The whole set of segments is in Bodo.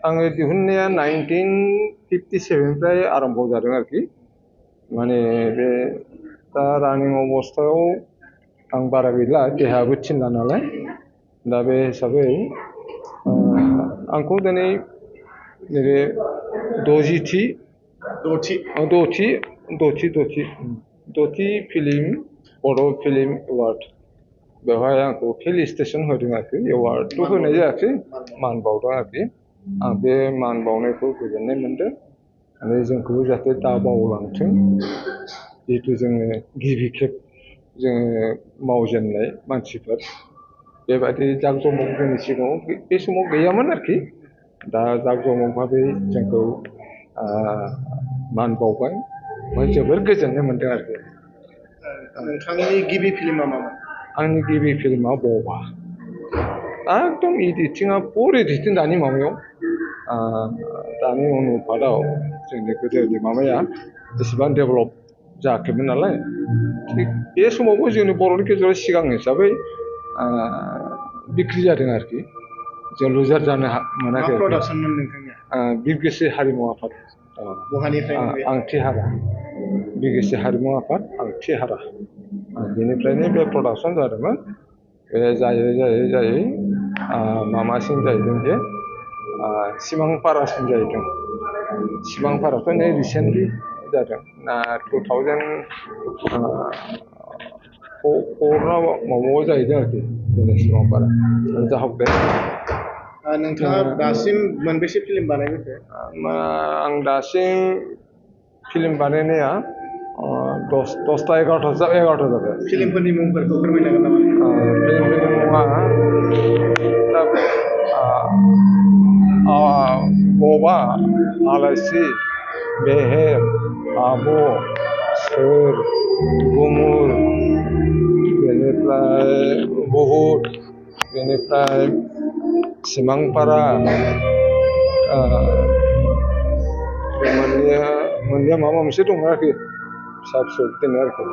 आङो दिहुननाया 1957निफ्राय आरम्भ जादों आरोखि माने बे दा रानिं अबस्थायाव आं बारा गैला देहायाबो थिनला नालाय दा बे हिसाबै आंखौ दिनै नैबे दथि फिल्म बड' फिल्म एवार्ड बेवहाय आंखौ फेलिसिटेसन होदों आरोखि एवार्डथ' होनाय जायाखै मान बावदों आरोखि आं बे मान बावनायखौ गोजोननाय मोनदों आरो जोंखौबो जाहाथे दा बावलांथों जिहेतु जोङो गिबि खेब जोङो मावजेननाय मानसिफोर बेबायदि जाकजमक जोंनि सिगाङाव बे समाव गैयामोन आरोखि दा जाकजमक भाबै जोंखौ मान बावबाय ओमफ्राय जोबोर गोजोननाय मोनदों आरोखि नोंथांनि गिबि फिल्मा मामोन आंनि गिबि फिल्मा बबा एकदम एडिटिंआ पुर एडिटिं दानि माबायाव दानि अनुपातआव जोंनि गोदोनि माबाया एसेबां डेभेलप जायाखैमोन नालाय थिग बे समावबो जोंनि बर'नि गेजेराव सिगां हिसाबै बिक्रि जादों आरोखि जों लुजार जानो मोनाखै बिरगोस्रि हारिमु आफाद आंथिहारा बिरगोस्रि हारिमु आफाद आंथिहारा बेनिफ्रायनो बे प्रडाक्सन जादोंमोन बे जायै मामासिम जाहैदों जे सिमांपारासिम जाहैदों सिमांपाराथ' नै रिसेन्टलि जादों 2004 माबायाव जाहैदों आरोखि जोंनि सिमांपारा जाहाबदों नोंथाङा दासिम मोनबेसे फिल्म बानायखो आं दासिम फिल्म बानायनाया 10टा 11टा जाबाय फिल्मफोरनि मुंफोरखौ फोरमायनो हागोन नामा फिल्मफोरनि मुङा बबा आलायस्रि बेहेर आब' सोर गुमुर बेनिफ्राय बहुद बेनिफ्राय सिमांपारा मोननैया माबा मोनसे दंमोन आरोखि फिसा फिसौ बिदिनो आरोखि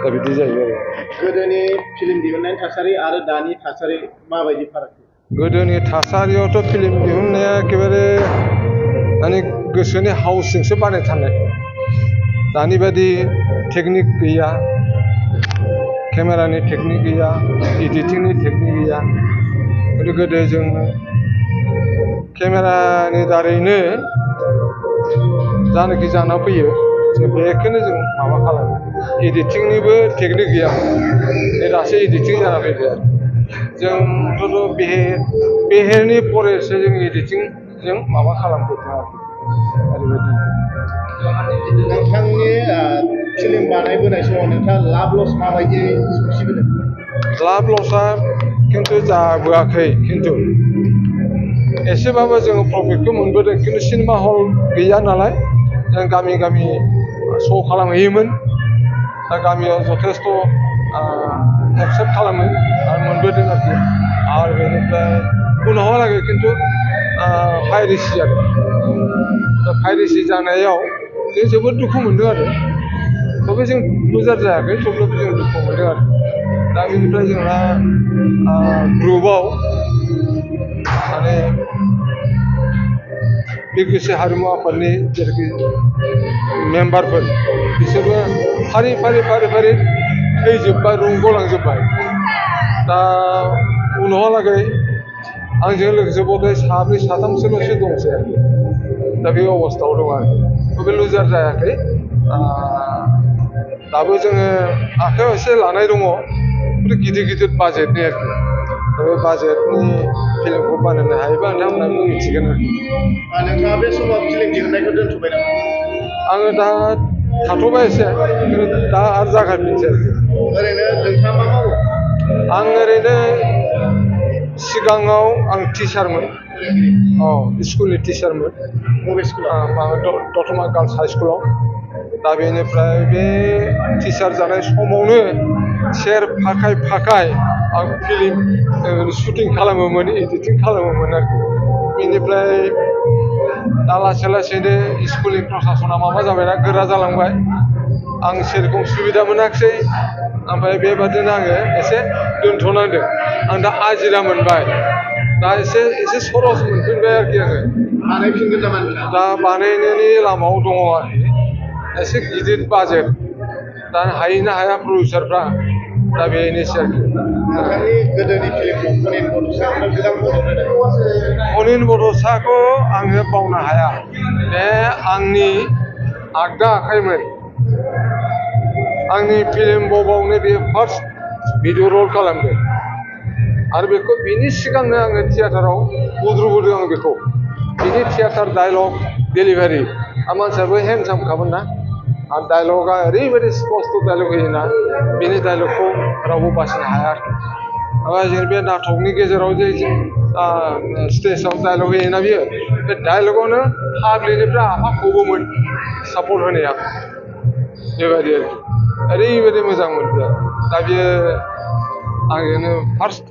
दा बिदि जायो आरो गोदोनि फिल्म दिहुननायनि थासारि आरो दानि थासारि माबायदि फाराग गोदोनि थासारियावथ' फिल्म दिहुननाया एखेबारे माने गोसोनि हावसजोंसो बानायथारनाय दानि बायदि टेकनिक गैया केमेरानि टेकनिक गैया एडिटिंनि टेकनिक गैया गोदो जों केमेरानि दारैनो जानाखि जाना फैयो जों बेखौनो जों माबा खालामो एडिटिंनिबो टेकनिक गैयामोन दासो एडिटिं जाना फैबाय आरो जोंथ' बेहेरनि फरेसो जों एडिटिंजों माबा खालामफैदों आरोखि ओरैबायदि नोंथांनि फिल्म बानायबोनाय समाव नोंथाङा लाभ लस माबायदि सौसिबोदों लाभ लसआ खिन्थु जाबोआखै खिन्थु एसेबाबो जोङो प्रफिटखौ मोनबोदों खिन्थु सिनेमा हल गैया नालाय जों गामि गामि श' खालामहैयोमोन दा गामियाव जथेस्थ' एक्सेप्ट खालामो आरो मोनबोदों आरोखि आरो बेनिफ्राय उनावहालागै खिन्थु पाइरेसि जादों दा पाइरेसि जानायाव जों जोबोद दुखु मोनदों आरो थेवबो जों लुजार जायाखै थेवब्लाबो जों दुखु मोनदों आरो दा बेनिफ्राय जोंहा ग्रुपआव माने बिरगोस्रि हारिमु आफादनि जेरैखि मेम्बारफोर बिसोरबो फारि थैजोब्बाय रुंग'लांजोब्बाय दा उनावहालागै आंजों लोगोसे बथाय साब्रै साथामसोल'सो दंसै आरोखि दा बे अबस्थायाव दं आरोखि बे लुजार जायाखै दाबो जोङो आखायाव एसे लानाय दङ गिदिर बाजेटनि आरोखि दा बे बाजेटनि फिल्मखौ बानायनो हायोबा नोंथांमोनहाबो मिथिगोन आरोखि नोंथाङा बे समाव फिल्म दिहुननायखौ दोनथ'बाय नामा आङो दा थाथ'बाय एसे दा आरो जागायफिनसै आरोखि ओरैनो नोंथाङा मा मावो आं ओरैनो सिगाङाव आं टिचारमोन स्कुलनि टिचारमोन बबे स्कुलाव दतमा गार्लस हाइ स्कुलाव दा बेनिफ्राय बे टिचार जानाय समावनो सेर फाखाय आं फिल्म शुटिं खालामोमोन एडिटिं खालामोमोन आरोखि बेनिफ्राय दा लासैनो स्कुलनि प्रसासना माबा जाबायना गोरा जालांबाय आं सेरखम सुबिदा मोनाखिसै ओमफ्राय बेबादिनो आङो एसे दोनथ'नांदों आं दा आजिरा मोनबाय दा एसे सरस मोनफिनबाय आरोखि आङो बानायफिनगोन नामा नोंथाङा? दा बानायनायनि लामायाव दङ आरोखि एसे गिदिर बाजेट दा हायोना हाया प्रडिउसारफ्रा दा बेनोसै आरोखि नोंथांनि गोदोनि फिल्मखौ अनिल बड'साखौनो गोबां मदद होदों। अनिल बड'साखौ आङो बावनो हाया बे आंनि आगदा आखाइमोन आंनि फिल्म बबावनो बे फार्स्ट भिडिअ रल खालामदों आरो बेखौ बिनि सिगांनो आङो थिएटाराव बुद्रुबोदों आं बेखौ बिनि थिएटार डायलग डेलिभारि आरो मानसियाबो हेन्डसामखामोन ना आरो डायलगा ओरैबायदि स्पस्ट डायलग होयोना बिनि डायलगखौ रावबो बासिनो हाया आरोखि ओमफ्राय जों बे नाटकनि गेजेराव जे स्टेजाव डायलग होयोना बियो बे डायलगावनो पाब्लिकनिफ्राय आफाखौबोमोन सापर्ट होनाया बेबायदि आरोखि ओरैबायदि मोजां मोनदों दा बियो आंजोंनो फार्स्ट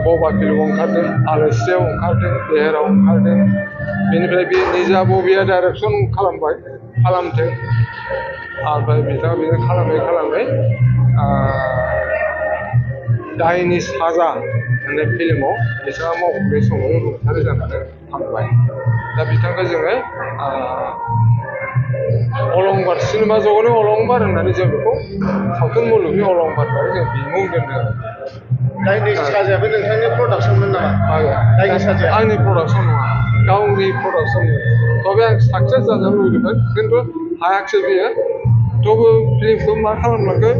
बबा फिल्माव ओंखारदों आलासियाव ओंखारदों बेहेराव ओंखारदों बेनिफ्राय बे निजा बबेया डाइरेक्सन खालामदों ओमफ्राय बिथाङा बिदिनो खालामै दायनि साजा होननाय फिल्माव बिथाङा मावफुनाय समाव रुंसारि जानानै थांबाय दा बिथांखौ जोङो अलंबार सिनेमा जगतनि अलंबार होननानै जों बेखौ सावथुन मुलुगनि अलंबार होननानै जों बिमुं दोनदों दायनि साजायाबो नोंथांनि प्रडाक्सनमोन नामा? दायनि साजाया आंनि प्रडाक्सन नङा गावनि प्रडाक्सन तबे आं साक्सेस जानो लुबैदोंमोन खिन्थु हायाखिसै बियो थेवबो फिल्मखौ मा खालामलांखो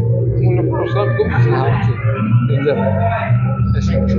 उनाव प्रडाक्सनखौ बुजिनो हायाखिसै बेनो जाबाय एसेनोसै